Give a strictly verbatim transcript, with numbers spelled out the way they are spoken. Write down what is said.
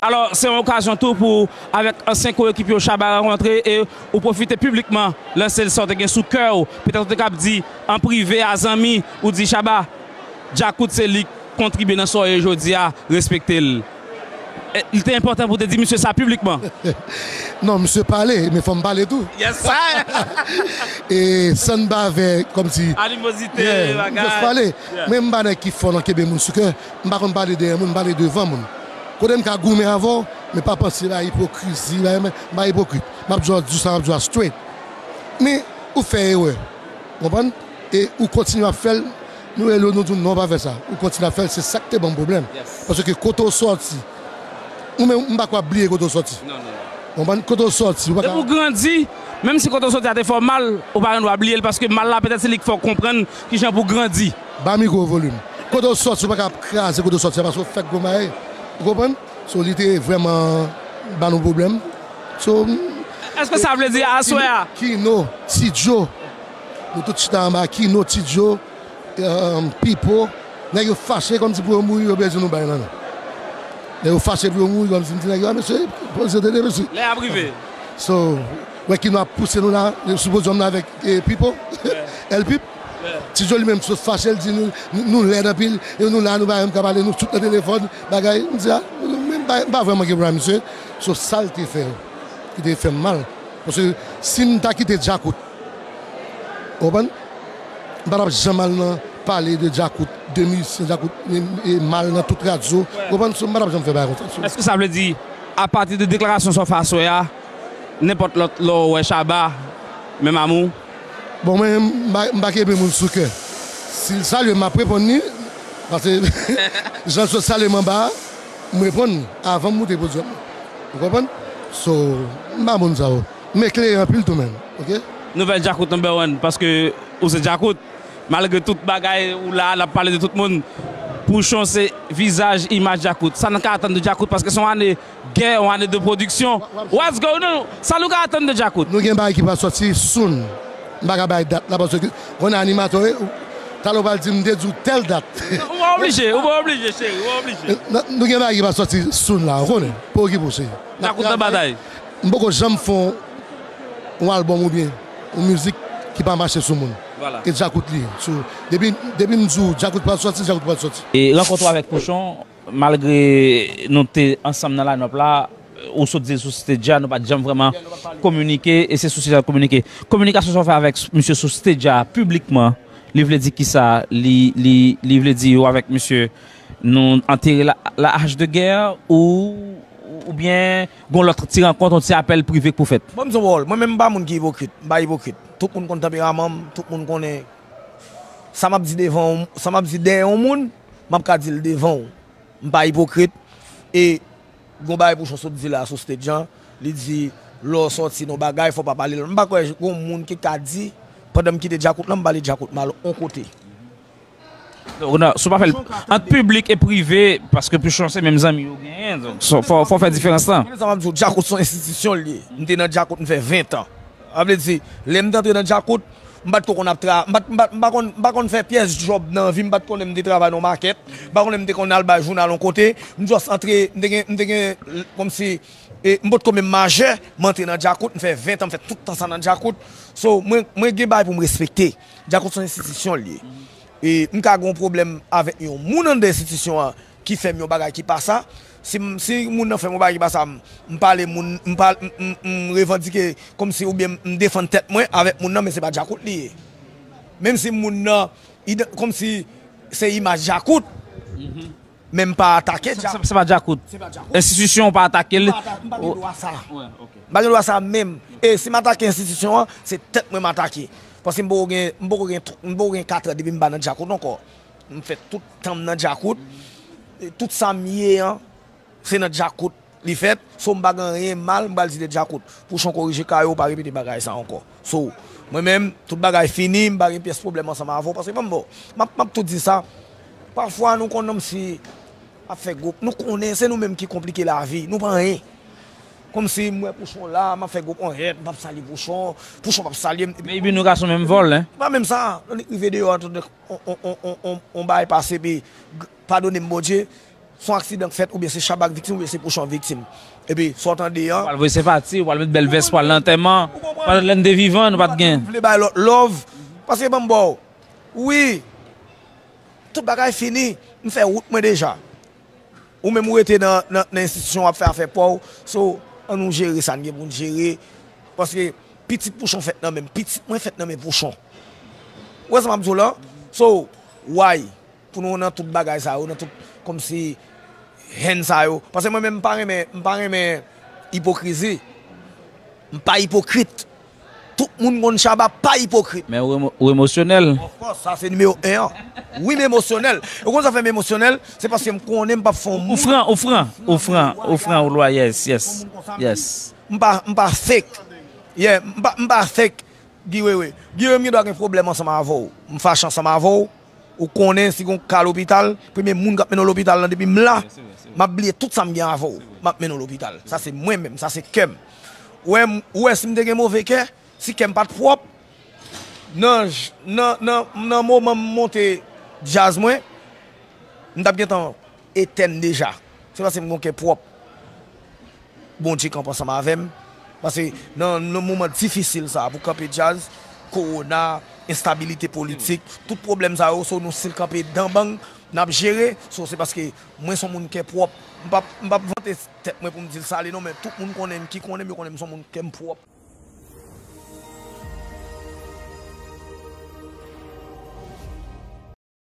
Alò, se yon okazyon tou pou, avèk ansyen koyekipye w Shabba rankontre e ou pwofite piblikman lanse l sa w te gen sou kè w. Petèt ou te kab di an prive a zanmi, ou di, Shabba, Djakout se li k kontribye nan sa w ye jodi a, respekte l. E, li te enpòtan pou w te di misye sa piblikman. Non, misye pale, men fò m pale tou. Yes, sir! E san bavè, kòmsi. Animozite, Yeah, m bagay. just pale. Yeah. Men m pa nèg ki fò nan kenbe moun sou kè. M pa konn pale dèyè moun, m pale devan moun. Kote m ka goumen avè w, men pa panse ba ipokrizi, ba, m pa ipokrit. M ap di w, di sa, m ap di w straight. Men, ou fè erè. Konprann? E ou kontinye ap fè l, nou rele w, nou di w non, pa fè sa. Ou kontinye ap fè l, se sa k te ban m pwoblèm. Yes. Paske kote w sòti, ou menm, m pa kwè w ap bliye kote w sòti. Non, non, non. Konprann? Kote w sòti, ou pa Depi ka. w grandi, menm si kote w sòti a te fè w mal, ou pa gen dwa bliye l paske mal la petèt se li k fè w konprann kijan pou w grandi. Ba mikwo volim. Kote w sòti, ou pa ka ap kraze kote w sòti a paske w fèk gwo bagay. Ou konprann? So, li te vrèman ban nou pwoblèm. So, Èske sa vle di aswè a? Kino, Ti Djo. Nou tout chita anba Kino, Ti Djo, um, Pipo. Nèg yo fache kòmsi pou yo mouri, yo bezwen nou bay nan men. Nèg yo fache pou yo mouri kòmsi m di nèg yo, a mesye, poze tete mesye. Lè ap rive. So, wè Kino ap pouse nou la, sou podyòm nan avèk eh, Pipo, El Pip. Ti Djo li menm sot fache, l di nou, nou, nou lèd anpil, e nou la, nou pa menm ka pale, nou tout nan telefòn, bagay. M di a, men m pa, m pa vrèman gen pwoblèm, misye. So, sa l te fè, ki te fè m mal. Paske si m ta kite Djakout, ou konprann? M pa t ap janm al nan pale de Djakout, de mizisyen Djakout, e, e mal nan tout radyo. Ou konprann? So, m pa t ap janm fè bagay konsa. So, Èske sa vle di, apati de deklarasyon sa w fè aswè a, nenpòt lòt lè w wè Shabba, menm amou? Bon, mwen, m pa, m pa kenbe moun sou kè. Si l salye m, m ap reponn li. Paske jan l sot salye m anba a, m reponn li avan m moute podyòm nan. Ou konprann? So, m pa moun sa yo. M eklere anpil tou menm, oke? Nouvèl Djakout number one, paske ou se Djakout. Malgre tout bagay ou la, n ap pale de tout moun. Pouchon se vizaj, imaj Djakout. Sa n ka atann de Djakout, paske se yon ane gè, yon ane de pwodiksyon. What's going on? Sa nou ka atann de Djakout? Nou gen bagay ki pa sòti soon. M pa ka bay dat la, paske konnen animatè, ou, talè w pral di m te di w tèl dat. Ou pa oblije, ou pa oblije, cheri, ou pa oblije. N-, nou gen bagay ki pa sòti soon la, ou konnen. Pa okipe w, cheri. Djakout nan batay. M poko janm fè yon, yon albòm oubyen yon mizik ki pa mache sou moun. Vwala. E Djakout li ye. So, depi, depi m di w Djakout pral sòti, Djakout pral sòti. E rankont ou avèk Pouchon, malgre nou te ansanm nan line-up la, ou sot di l sou stage a, nou pa t janm vrèman kominike, e se sou stage a kominike. Kominikasyon sa w fè avèk misye sou stage a, piblikman, li vle di kisa? Li, li, li vle di ou avèk misye, nou antere la, la hache de guerre, ou, oubyen gon lòt ti rankont, yon ti apèl prive k pou fèt? Bon, m se wòl. Mwen menm, m pa moun ki ipokrit. M pa ipokrit. Tout moun konn tanperaman m, tout moun konnen sa m ap di devan, sa m ap di dèyè yon moun, m ap ka di l devan w. M pa ipokrit. E gon bagay Pouchon sot di la sou stage an, li di lè w sòti nan bagay, fò w pa pale l. M pa kwè gon moun ki ka di, pandan m kite Djakout lan, m pale Djakout mal on kote. Donk, non, si w pa fè l ant piblik e prive, paske Pouchon se menm zanmi yo genyen, donk, so, fò, fò w fè diferans lan. Sa m ap di w, Djakout se yon enstitisyon l ye. M te nan Djakout, m fè ven tan. Sa vle di, lè m te antre nan Djakout, m pa t ko konn ap tra, m pa t, m pa, m pa konn, m pa konn fè pyès djòb nan vi, m pa t konnen m te travay nan makèt, m pa konnen m te konn al bay jounal yon kote, m just antre, m te gen, m te gen, kòmsi, e, m potko menm majè, m antre nan Djakout, m fè ven tan, m fè tout tan sa nan Djakout. So, mwen, mwen gen bagay pou m respekte. Djakout se yon enstitisyon l ye. E m ka gen yon pwoblèm avèk yon moun anndan enstitisyon an ki fè m yon bagay ki pa sa. Si m, si moun nan fè m yon bagay ki pa sa, m, m pale moun, m pale, m, m, m revandike kòmsi oubyen m defann tèt mwen avèk moun nan, men se pa Djakout li ye. Menm si moun nan, ide- kòmsi se imaj Djakout, men m pa atake Se, Djakout. se, se pa Djakout. Se pa Djakout. Enstitisyon pa atake l. M pa atake, m pa gen dwa sa. Wè, ok. M pa gen dwa sa menm. E si m atake enstitisyon an, se tèt mwen m atake. Paske m poko gen, m poko gen, m poko gen katran depi m pa nan Djakout ankò. M fè tout tan m nan Djakout. E tout sa m ye an, se nan Djakout li fèt. So m pa gen anyen mal m pral di de Djakout. Pouchon korije kay ou, pa repete bagay sa ankò. So, mwen menm, tout bagay fini, m pa gen pyès pwoblèm ansanm avè w. Paske ban m ba w, m ap, m ap tou di sa. Pafwa nou konn kòmsi ap fè gwoup. Nou konnen se nou menm ki konplike lavi. Nou pa anyen. Kòmsi m wè Pouchon la, m ap fè gwoup anrèt, m p ap salye Pouchon. Pouchon p ap salye m. Maybe nou ka sou menm vòl, en. Pa menm sa. Lè li rive deyò a, tout on, on, on, on, on, on bagay pase, epi g- padone m, Bondye. Se yon aksidan k fèt, oubyen se Shabba k viktim, oubyen se Pouchon viktim. Epi sa w tande an. Ou pral voye senpati, ou pral met bèl vès, pral nan antèman. Pandan lè n te vivan, nou pa t gen. M vle bay lòt love. Paske ban m ba w. Wi. Tout bagay fini. M fè wout mwen deja. Ou menm ou rete nan, nan, nan enstitisyon w ap fè afè pa w. So, ann nou jere sa n gen pou n jere. Paske pitit Pouchon fèt nan men m. Pitit mwen fèt nan men Pouchon. Ou wè sa m ap di w la? So, why? Pou nou nan tout bagay sa yo, nan tout kòmsi hèn sa yo. Paske mwen menm m pa renmen, m pa renmen ipokrizi. M pa ipokrit. Tout moun konn Shabba pa ipokrit. Men ou emo- ou emosyonèl. Of course, sa se nimewo en an. Wi, m emosyonèl. E ou konn sa fè m emosyonèl? Se paske m konnen m p ap fè yon Ou move. fran, ou fran, ou fran, ou fran, ou lwa, yes, yes, yes. M pa, m pa fake. Yeah, m pa, m pa fake. Guy Wewe. Guy Wewe, m gen dwa gen pwoblèm ansanm avè w. M fache ansanm avè w. Ou konnen si gon ka lopital, premye moun k ap mennen w lopital nan depi m la, m ap bliye tout sa m gen avè w. M ap mennen w lopital. Sa se mwen menm, sa se kè m. Ou wè, m- ou wè si m te gen move kè, si kè m pa t pwòp, nan, j- nan, nan, nan moman m monte djaz mwen, m t ap gentan etèn deja. Se paske m gon kè pwòp. Bondye kanpe ansanm avè m. Paske nan, nan moman difisil sa a, pou kanpe djaz, kowona, enstabilite politik, tout pwoblèm sa yo, so nou still kanpe dan bang, n ap jere. So se paske mwen se yon moun kè pwòp. M p ap, m p ap vante tèt mwen pou m di l sale non, men tout moun konnen m ki konnen m, yo konnen m se yon moun kè m pwòp.